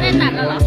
ແມ່ຕັດແລ້ວເຫລອ?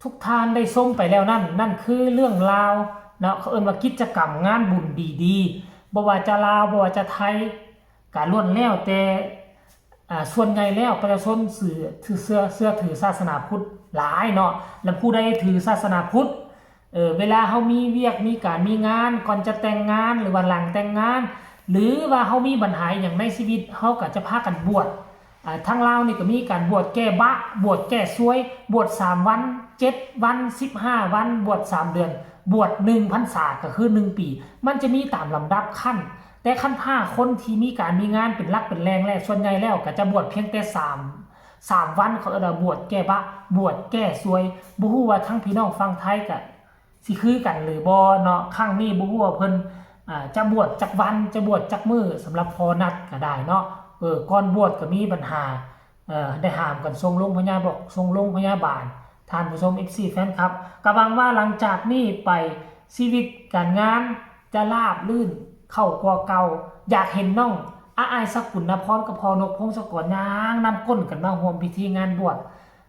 ທຸກທ່ານໄດ້ຊົມໄປແລ້ວນັ້ນ, ນັ້ນຄືເລື່ອງລາວເນາະ, ເຂົາເອີ້ນວ່າກິດຈະກຳງານບຸນດີໆ, ບໍ່ວ່າຈະລາວ, ບໍ່ວ່າຈະໄທ, ກະລ້ວນແລ້ວແຕ່ ອ່າ ສ່ວນໃຫຍ່ແລ້ວປະຊາຊົນເຊື່ອ ເຊື່ອ ເຊື່ອຖືສາສະໜາພຸດຫຼາຍເນາະ. ແລະ ຜູ້ໃດຖືສາສະໜາພຸດ ເອີ ເວລາເຮົາມີວຽກມີການມີງານ ກ່ອນຈະແຕ່ງງານ ຫຼືວ່າຫຼັງແຕ່ງງານ ຫຼືວ່າເຮົາມີບັນຫາອີ່ຫຍັງໃນຊີວິດ ເຮົາກໍຈະພາກັນບວດ. ອ່າ ທາງລາວນີ້ກໍມີການບວດແກ້ບາບວດແກ້ຊວຍ, ບວດສາມວັນ, ເຈັດວັນ, ສິບຫ້າວັນ, ບວດສາມເດືອນ, ບວດໜຶ່ງພັນສາ ກໍຄືໜຶ່ງປີ. ມັນຈະມີຕາມລຳດັບຂັ້ນ. ແຕ່ຄັນຖ້າຄົນທີ່ມີການມີງານເປັນຫຼັກເປັນແຫຼ່ງແລ້ວ ສ່ວນໃຫຍ່ແລ້ວກໍຈະບວດພຽງແຕ່ສາມ ສາມວັນ, ເຂົາເອີ້ນວ່າບວດແກ້ບາບວດແກ້ຊວຍ. ບໍ່ຮູ້ວ່າທາງພີ່ນ້ອງຝັ່ງໄທກະຊິຄືກັນຫຼືບໍ່ເນາະ? ຄັ້ງນີ້ບໍ່ຮູ້ວ່າເພິ່ນ ອ່າ ຈະບວດຈັກວັນ, ຈະບວດຈັກມື້ ສຳລັບພໍນັດກໍໄດ້ເນາະ. ເອີ ກ່ອນບວດກໍມີບັນຫາ ເອີ ໄດ້ຫ້າມກັນສົ່ງໂລງພະຍາບານ ສົ່ງໂລງພະຍາບານ. ທ່ານຜູ້ຊົມ ເອັຟຊີ ແຟນຄລັບ ກໍຫວັງວ່າຫຼັງຈາກນີ້ໄປ ຊີວິດການງານຈະລາບລື່ນເຂົ້າກວ່າເກົ່າ. ຢາກເຫັນນ້ອງອາອ້າຍ ສະກຸນນະພອນ ກັບພໍ່ນົກ ພົງສະກອນ ຍ່າງນຳກົ້ນກັນມາຮ່ວມພິທີງານບວດ.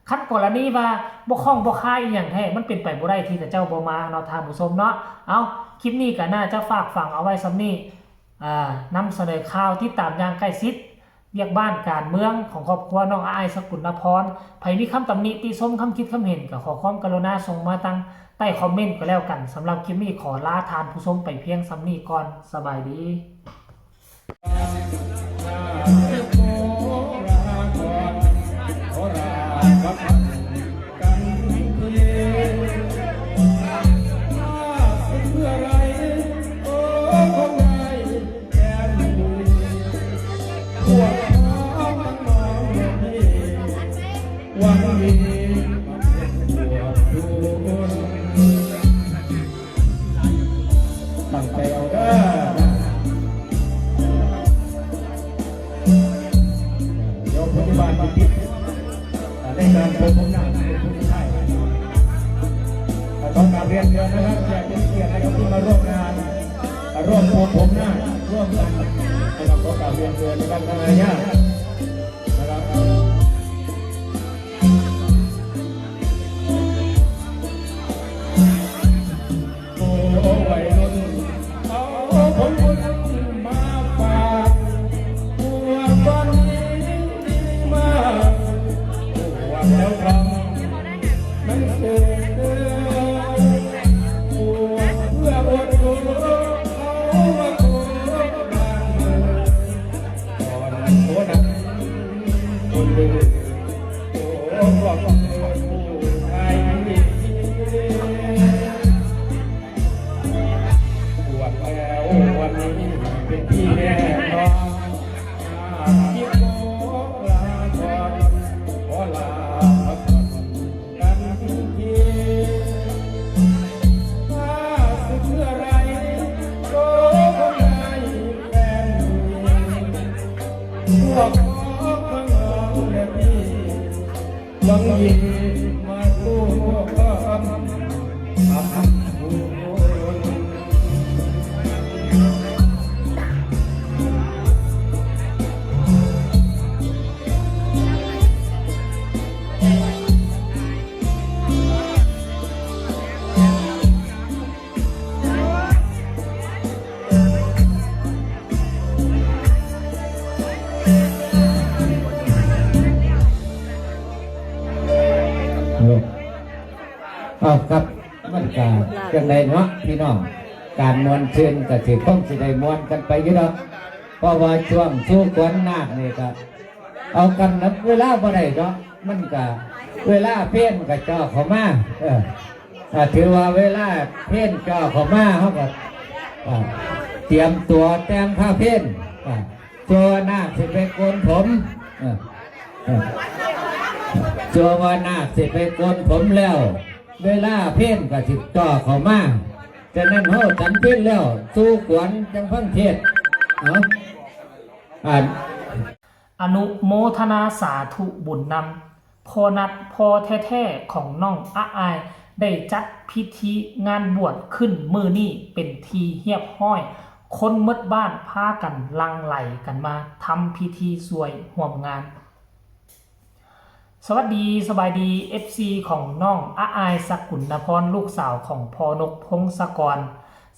ຄັນກໍລະນີວ່າບໍ່ຂ້ອງບໍ່ຄາອີ່ຫຍັງແທ້ ມັນເປັນໄປບໍ່ໄດ້ທີ່ຂະເຈົ້າບໍ່ມາເນາະ ທ່ານຜູ້ຊົມເນາະ. ເອົາ ຄລິບນີ້ກໍໜ້າຈະຝາກຝັງເອົາໄວ້ສ່ຳນີ້. ອ່າ ນຳສະເໜີຂ່າວ ຕິດຕາມຢ່າງໃກ້ຊິດ ວຽກບ້ານການເມືອງຂອງຄອບຄົວນ້ອງອາອ້າຍ ສະກຸນນະພອນ. ໃຜມີຄຳຕຳໜິຕິຊົມ ຄຳຄິດຄຳເຫັນ ກໍຂໍຄວາມກະລຸນາສົ່ງມາທາງໃຕ້ຄອມເມັນກໍແລ້ວກັນ. ສຳລັບຄລິບນີ້ຂໍລາທ່ານຜູ້ຊົມໄປພຽງສ່ຳນີ້ກ່ອນ. ສະບາຍດີ. ຕັ້ງໃຈເອົາເດີ. ດຽວພະຍາບານຊິປິດ ໃນການປົກຜົມນາກເປັນຜູ້ສຸດທ້າຍ. ຂໍກາບຮຽນເຊີນນະຄັບ ແຂກຜູ້ມີກຽດນະຄັບ ທີ່ມາຮ່ວມງານ ຮ່ວມປົກຜົມນາກຮ່ວມກັນນະຄັບ. ຂໍກາບຮຽນເຊີນນະຄັບ ທາງອາຍານະຄັບ. ໂອ້ ໄວລຸ້ນ ເອົາຜົນບຸນມາຝາກ ພວກຕອນນີ້ມາ ພວກແຖວທຳ ມັນເກີດ ພວກເພື່ອອວດໂຕ ເອົາມາໂກບານເມືອງ ກ່ອນໂຕນັ້ນຄົນເດີ ໂອ້ ພວກເອີຍ ຜູ້ຊາຍຜູ້ຍິງ ບວດແລ້ວວັນນີ້ເປັນທີ່ແນ່ນອນ ທີ່ຂໍລາກ່ອນ ຂໍລາພັກຜ່ອນກັນເພຍ ຖ້າສິເມື່ອໄລ ໂຕຄົງໄດ້ແຟນ ພວກພໍ່ຂອງນ້ອງແລະພີ່ ຫວັງດີມາຮ່ວມທຳບຸນ. ເອົາ ເອົາ ເອົາ ຄັບ ມັນກະຈັ່ງໃດເນາະພີ່ນ້ອງ ການມ່ວນຊື່ນກະຊິຄົງຊິໄດ້ມ່ວນກັນໄປຢູ່ດອກ ເພາະວ່າຊ່ວງສູ່ຂວັນນາກນີ້ກະ ເອົາກັນນຳເວລາບໍ່ໄດ້ດອກ ມັນກະເວລາເພນກະຈ່ອເຂົ້າມາ ເອີ ກະຖືວ່າເວລາເພນຈ່ອເຂົ້າມາ ເຮົາກະ ອ່າ ຕຽມຕົວແຕ່ງພະເພັນ ອ່າ ຊົ່ວວ່ານາກຊິໄປໂກນຜົມ ເອີ ເອີ ຊົ່ວວ່ານາກຊິໄປໂກນຜົມແລ້ວ ເວລາເພັນກໍຊິຕໍ່ເຂົ້າມາ. ສະນັ້ນເຮົາສັນເພັນແລ້ວ ສູ່ຂວັນຈັ່ງຟັງເທດ. ເອົາ ອ່າ ອະນຸໂມທະນາສາທຸບຸນນຳ. ພໍ່ນັດພໍ່ແທ້ໆຂອງນ້ອງອະອາຍ ໄດ້ຈັດພິທີງານບວດຂຶ້ນມື້ນີ້ເປັນທີ່ຮຽບຮ້ອຍ, ຄົນໝົດບ້ານພາກັນຫຼັ່ງໄຫຼກັນມາທຳພິທີຊ່ວຍຮ່ວມງານ. ສະຫວັດດີ ສະບາຍດີ ເອັຟຊີ ຂອງນ້ອງອະອາຍ ສະກຸນນະພອນ ລູກສາວຂອງພໍ່ນົກ ພົງສະກອນ.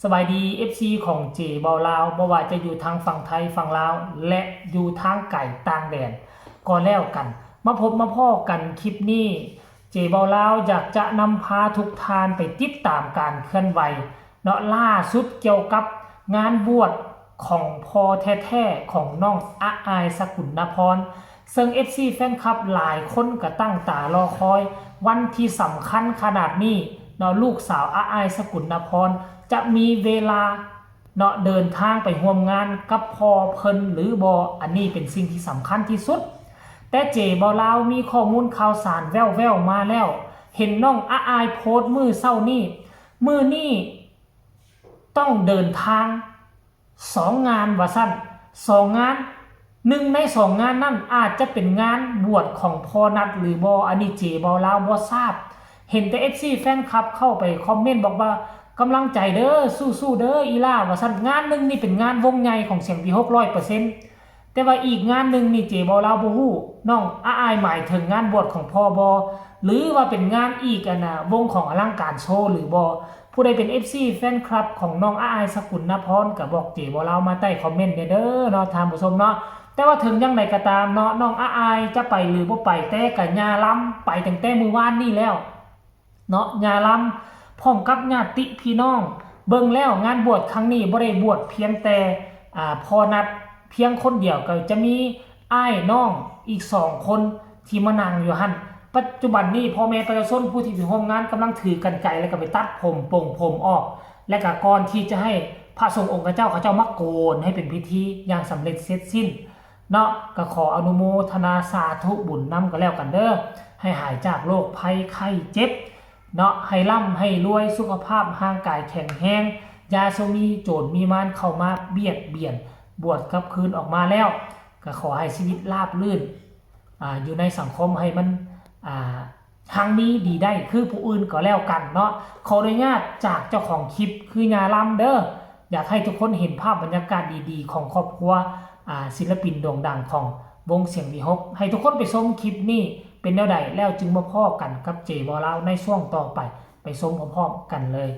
ສະບາຍດີ ເອັຟຊີ ຂອງເຈເບົາລາວ ບໍ່ວ່າຈະຢູ່ທາງຝັ່ງໄທ ຝັ່ງລາວ ແລະ ຢູ່ທາງໄກຕ່າງແດນກໍແລ້ວກັນ. ມາພົບມາພໍ້ກັນຄລິບນີ້ ເຈເບົາລາວຢາກຈະນຳພາທຸກທ່ານໄປຕິດຕາມການເຄື່ອນໄຫວເນາະ ລ່າສຸດກ່ຽວກັບງານບວດຂອງພໍ່ແທ້ໆຂອງນ້ອງອະອາຍ ສະກຸນນະພອນ. ເຊິ່ງ ເອັຟຊີ ແຟນຄລັບຫຼາຍຄົນກໍຕັ້ງຕາລໍຄອຍ ວັນທີ່ສຳຄັນຂະໜາດນີ້ເນາະ ລູກສາວອາອາຍ ສະກຸນນະພອນ ຈະມີເວລາເນາະ ເດີນທາງໄປຮ່ວມງານກັບພໍ່ເພິ່ນຫຼືບໍ່? ອັນນີ້ເປັນສິ່ງທີ່ສຳຄັນທີ່ສຸດ. ແຕ່ເຈເບົາລາວມີຂໍ້ມູນຂ່າວສານແວ່ວໆມາແລ້ວ ເຫັນນ້ອງອາອາຍໂພສມື້ເຊົ້ານີ້ ມື້ນີ້ຕ້ອງເດີນທາງ ສອງງານວ່າຊັ້ນ ສອງງານ ໜຶ່ງໃນສອງງານນັ້ນອາດຈະເປັນງານບວດຂອງພໍ່ນັດຫຼືບໍ່ ອັນນີ້ເຈເບົາລາວບໍ່ຊາບ. ເຫັນແຕ່ເອັຟຊີແຟນຄລັບເຂົ້າໄປຄອມເມັນບອກວ່າ ກຳລັງໃຈເດີ ສູ້ໆເດີອີ່ຫຼ້າ ວ່າຊັ້ນ. ງານໜຶ່ງນີ້ເປັນງານວົງໃຫຍ່ຂອງສຽງວີຫົກ ຮ້ອຍເປີເຊັນ ແຕ່ວ່າອີກງານໜຶ່ງນີ້ເຈເບົາລາວບໍ່ຮູ້ ນ້ອງອາອາຍໝາຍເຖິງງານບວດຂອງພໍ່ບໍ່ ຫຼືວ່າເປັນງານອີກອັນນ່າ ວົງຂອງອະລັງການໂຊຫຼືບໍ່? ຜູ້ໃດເປັນເອັຟຊີແຟນຄລັບຂອງນ້ອງອາອາຍ ສະກຸນນະພອນ ກໍບອກເຈເບົາລາວມາໃຕ້ຄອມເມັນແດ່ເດີເນາະທ່ານຜູ້ຊົມເນາະ. ແຕ່ວ່າເຖິງຢ່າງໃດກໍຕາມເນາະ ນ້ອງອາອາຍຈະໄປຫຼືບໍ່ໄປ ແຕ່ກໍຍ່າລຳໄປຕັ້ງແຕ່ມື້ວານນີ້ແລ້ວເນາະ ຍ່າລຳພ້ອມກັບຍາດຕິພີ່ນ້ອງ. ເບິ່ງແລ້ວງານບວດຄັ້ງນີ້ບໍ່ໄດ້ບວດພຽງແຕ່ ອ່າ ພໍ່ນັດພຽງຄົນດຽວ ກໍຈະມີອ້າຍນ້ອງອີກສອງຄົນທີ່ມານັ່ງຢູ່ຫັ້ນ. ປັດຈຸບັນນີ້ພໍ່ແມ່ປະຊາຊົນຜູ້ທີ່ໄປຮ່ວມງານກຳລັງຖືກັນໄກ ແລ້ວກໍໄປຕັດຜົມ ປົງຜົມອອກ ແລ້ວກໍກ່ອນທີ່ຈະໃຫ້ພະສົງອົງຄະເຈົ້າ ເຂົາເຈົ້າມາໂກນໃຫ້ເປັນພິທີຢ່າງສຳເລັດເສັດສິ້ນເນາະ. ກໍຂໍອະນຸໂມທະນາສາທຸບຸນນຳກໍແລ້ວກັນເດີ ໃຫ້ຫາຍຈາກໂລກໄພໄຂ້ເຈັບເນາະ ໃຫ້ລ່ຳໃຫ້ລວຍ ສຸຂະພາບຮ່າງກາຍແຂງແຮງ ຢ່າຊົງມີໂຈນມີມານເຂົ້າມາບຽດບຽນ. ບວດກັບຄືນອອກມາແລ້ວ ກໍຂໍໃຫ້ຊີວິດລາບລື່ນ ອ່າ ຢູ່ໃນສັງຄົມໃຫ້ມັນ ອ່າ ຮັ່ງມີດີໄດ້ຄືຜູ້ອື່ນກໍແລ້ວກັນເນາະ. ຂໍອະນຸຍາດຈາກເຈົ້າຂອງຄລິບຄືຍ່າລຳເດີ ຢາກໃຫ້ທຸກຄົນເຫັນພາບບັນຍາກາດດີໆຂອງຄອບຄົວ ອ່າ ສິນລະປິນໂດ່ງດັງຂອງວົງສຽງວີຫົກ. ໃຫ້ທຸກຄົນໄປຊົມຄລິບນີ້ເປັນແນວໃດ ແລ້ວຈຶ່ງມາພໍ້ກັນກັບເຈເບົາລາວໃນຊ່ວງຕໍ່ໄປ. ໄປຊົມພ້ອມໆກັນເລີຍ.